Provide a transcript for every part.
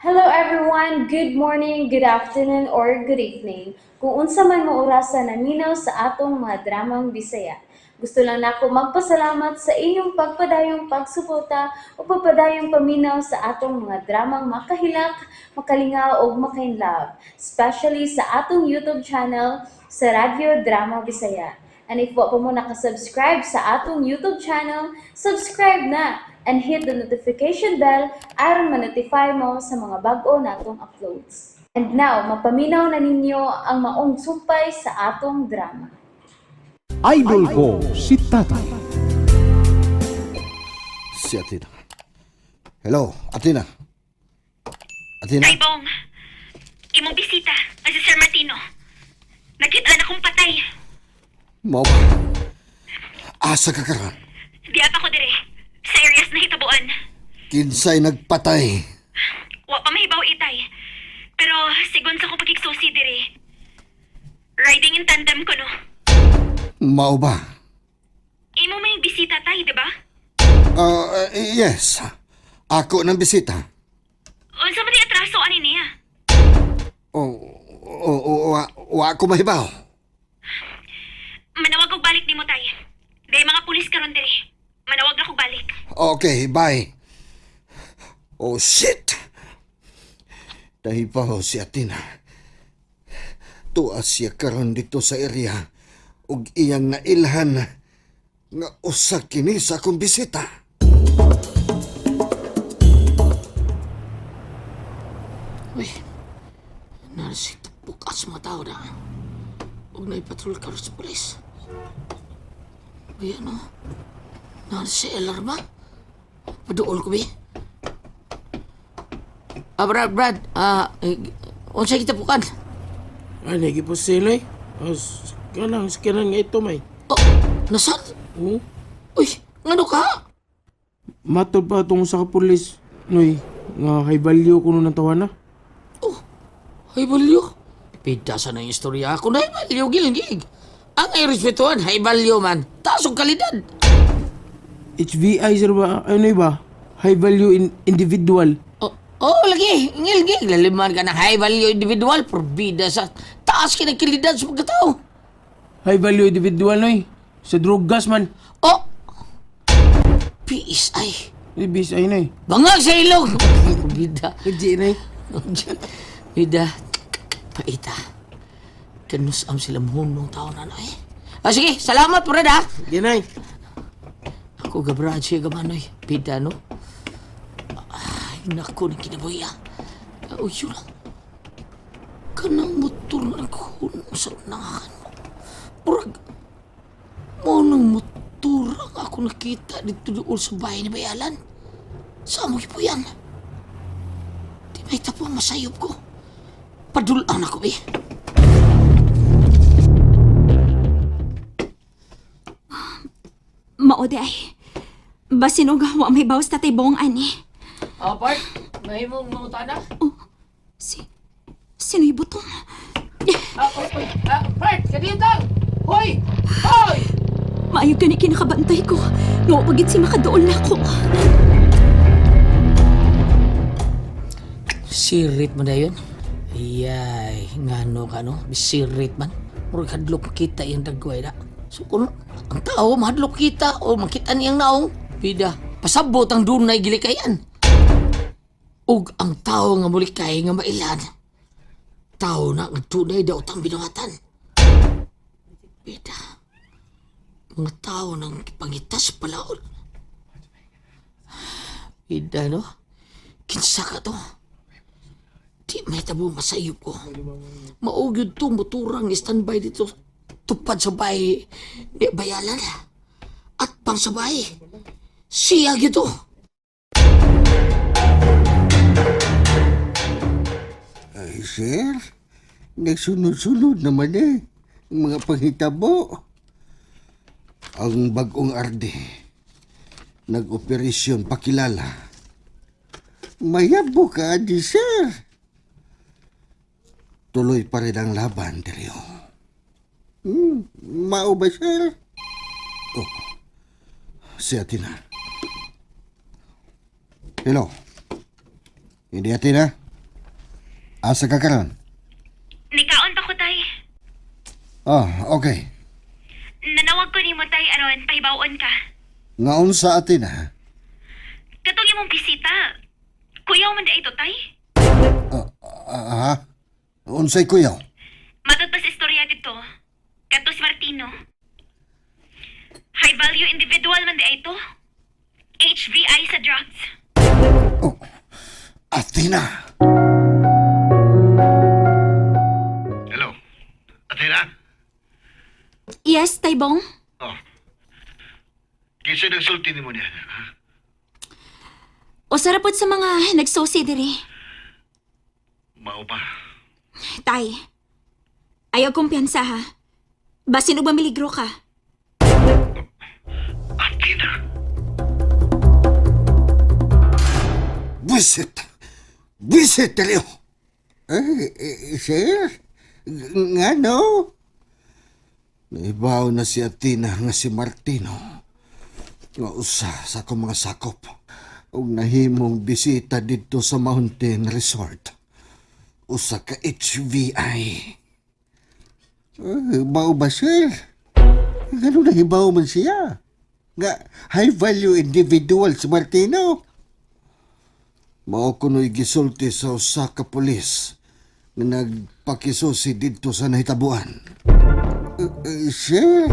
Hello everyone! Good morning, good afternoon, or good evening. Kung unsa man mo orasa naminaw sa atong mga dramang Bisaya. Gusto lang nako magpasalamat sa inyong pagpadayong pagsuporta o pagpadayong paminaw sa atong mga dramang makahilak, makalingaw ug makainlove, especially sa atong YouTube channel sa Radyo Drama Bisaya. And if wa pa mo nakasubscribe sa atong YouTube channel, subscribe na and hit the notification bell aron ma-notify mo sa mga bag-o natong uploads. And now, mapaminaw na ninyo ang maong sumpay sa atong drama. Idol ko si Tatay. Si Athena. Hello, Athena. Athena? Tay Bong, imong bisita, ang si Sir Martino. Nakita na kong patay. Mao ba? Asa ka karon? Diap ako dire, sa areas na hitabuan. Kinsay nagpatay. Wa pa mahibaw itay. Pero sigon sa akong pagkiksusi dire. Riding in tandem ko no. Mao ba? Imo may bisita tay, di ba? Yes. Ako ng bisita. Unsa man ni atraso ani niya? Oh, wa ako mahibaw. Manawag og balik nimo tay. Dahil mga pulis karon dire. Manawag na kog balik. Okay, bye. Oh, shit! Dahibaw si Athena. Tuwa siya karon dito sa area ug iyang nailhan nga usa kini sa akong bisita. Uy, narasita bukas mga tao na. Huwag na ipatrol ka sa polis. Uy, ano? Nasa si LR ba? Paduol ko, bi. Ah, Brad, Brad, ah, eh, unsa kita pukan? Ay, nagi po sila eh. As, kanang, kanang nga ito may. Oh, nasaan? Oo. Uy, ngano ka? Matod pa itong sa pulis. Noy, nga kay value ko nun ang tawana. Oh, ay value. Pidasa na yung istorya ako na ay value, gilgig. Ang ay respetuhan, ay value man. Taas ang kalidad. HVI sir ba? Ano ba? High value in individual. Oh, oh lagi, ngilgig. Laliman ka ng high value individual, porbida sa taas kinagkilidad sa pagkatao. High value individual, noy. Sa drogas man. Oh! PSI. Eh, BSI noy. Bangag sa ilog! Porbida. Hindi, noy. Bida. Paita. Kanus am sila muhunong tao na eh. Ah, sige, salamat brad ha. Hindi, noy. Ako gabrad siya gamanoy. Bida, no? Ay, naku, ng kinabuhi ah. Uy, yun lang. Kanang motor na naghuno sa unahan mo. Murag, mo nang motor ang ako nakita dito doon sa bahay ni Bayalan. Sa mo po yan? Di may tapong masayop ko. Padulaan ako eh. Mao di ay. Basin og wa may bawas tatay Bong ani. Ah, part, mahimong mangutan na. Si Sino'y butong? Ah, oy, oy, ah, part, kadiyotang! Hoy! Hoy! Maayo gani kinakabantay ko. Nga wa pagit si makaduol nako. Sirit man dayon. Iyay, ngano ka no? Sirit man. Murag hadlok kita iyang dagway na. So kung ang tao mahadlok kita o makita niyang naong, bida, pasabot ang dunay gilikayan. Ug ang tao nga mulikay nga mailan. Tao na nga dunay daw tang binuhatan. Bida, mga tao nang pangitas palaod. Bida, no? Kinsa ka to? Di may tabo masayop ko. Maugyod to motorang standby dito. Tupad sa bahay ni Bayalan. At pang sa bahay. Siya gyud to. Ay, sir. Nagsunod-sunod naman eh. Ang mga panghitabo. Ang bagong arde. Nag-operasyon pakilala. Mayabo ka, di sir. Tuloy pa rin ang laban, Dario. Mao ba, sir? Oh, si Atina. Hello. Hindi Atina? Asa ka karon? Nikaon pa ko, tay. Oh, okay. Nanawag ko nimo, tay, aron pahibawon ka. Nga unsa Athena? Katong imong bisita. Kuyaw man di ito, tay. Ah, ha? Unsay kuyaw? Matod pa sa istorya dito. Kato si Martino. High value individual man di ito. HVI sa drugs. Oh, Athena! Hello. Athena? Yes, Taybong? Oh. Kinsa nagsulti nimo niya? Ha? Usara pod sa mga nagsusi diri. Mao pa. Tay, ayaw kumpiyansa ha. Basin og mamiligro ka. Athena. Buisit! Buisit, Leo! Eh, eh, sir? Nga no? Naibaw na si Athena nga si Martino. Nga usa sa akong mga sakop. Ug nahimong bisita didto sa Mountain Resort. Usa ka HVI. Eh, bao ba, sir? Ganun na hibaw man siya. Nga, high value individual si Martino. Mao kuno'y gisulti sa usa ka pulis nga nagpakisusi didto sa nahitabuan. Eh, sir?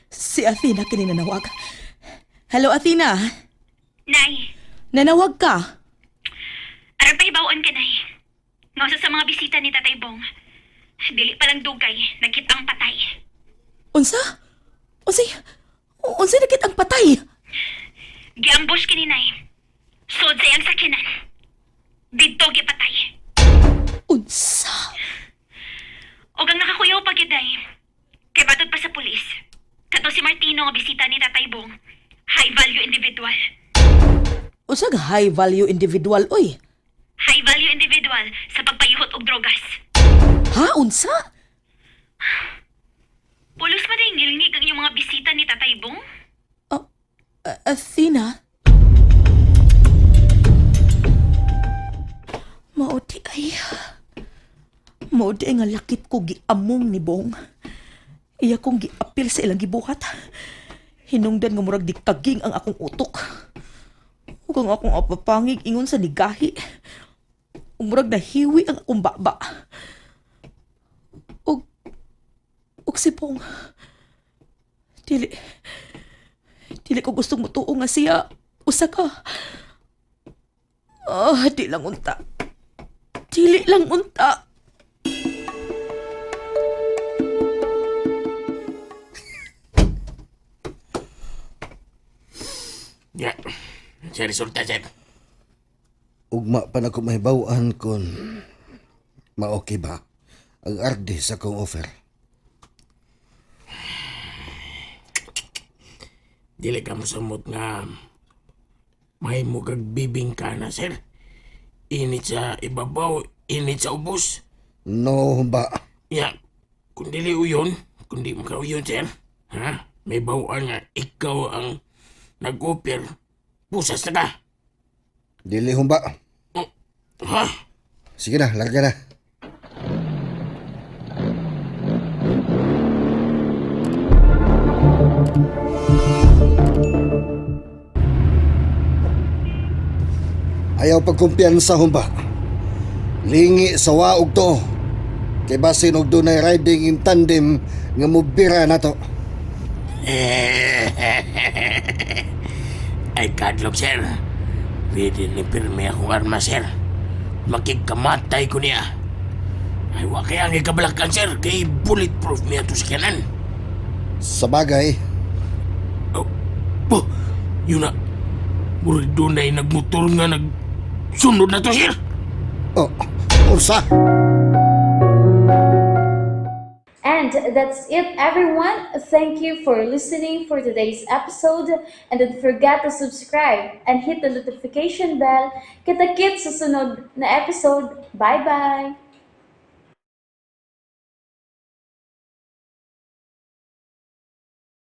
Si Athena kini nanawag. Hello, Athena. Nay, Nanawag ka. aron pahibawon ka, Nay. Nga usa sa mga bisita ni Tatay Bong. Dili pa lang dugay, nagkita ang patay. Unsa? Unsay? Unsay nakit ang patay? Giambush kini, Nay. Sod sa iyang sakyanan. Didto gipatay. Unsa? Og ang nakakuyaw pa gyud, Nay. Kay batod pa sa pulis. Kato si Martino nga bisita ni Tatay Bong. High value individual. Unsa ka high value individual oy? High value individual sa pagpayuhot og drogas. Ha, unsa? Pulos man ay ngilngig ang iyong mga bisita ni Tatay Bong? Athena? Mao di ay. Mao di ay nga lakip ko giamong ni Bong. Iya kong giapil sa ilang gibuhat. Hinungdan nga murag di kaging ang akong utok. Ug ang akong apapangig ingon sa nigahi. Ug murag nahiwi ang akong baba. Ug ug si Bong. Dili. Dili ko gustong mutuo nga siya. Usa ka. Ah, di lang unta. Dili lang unta. Ya. Sa resulta, sir. Ugma pa na ko mahibaw-an kung ma-okay ba ang arde sa akong offer. Dili ka mosamot nga mahimo kag bibingka na, sir. Init sa ibabaw, init sa ubos. No, ba? Ya, kung dili uyon, kung di mo ka uyon, sir, ha? May bawaan nga ikaw ang nag-offer, pusas na ka. Dili humba. Oh, ha? Sige na, larga na. Ayaw pagkumpiyansa humba. Lingi sa waog to. Kay basin og dunay riding in tandem nga mobira na to. Ay, kadlok, sir. Ready ni pirmi akong arma, sir. Makikamatay ko niya. Ay, wa kaya ang ikabalakan, sir. Kay bulletproof niya to sa kanan. Sa bagay, Oh, oh, yun na. Murag dunay nagmotor nga nagsunod na to, sir. oh, unsa? And that's it, everyone. Thank you for listening for today's episode. And don't forget to subscribe and hit the notification bell. Kita-kits sa sunod na episode. Bye-bye!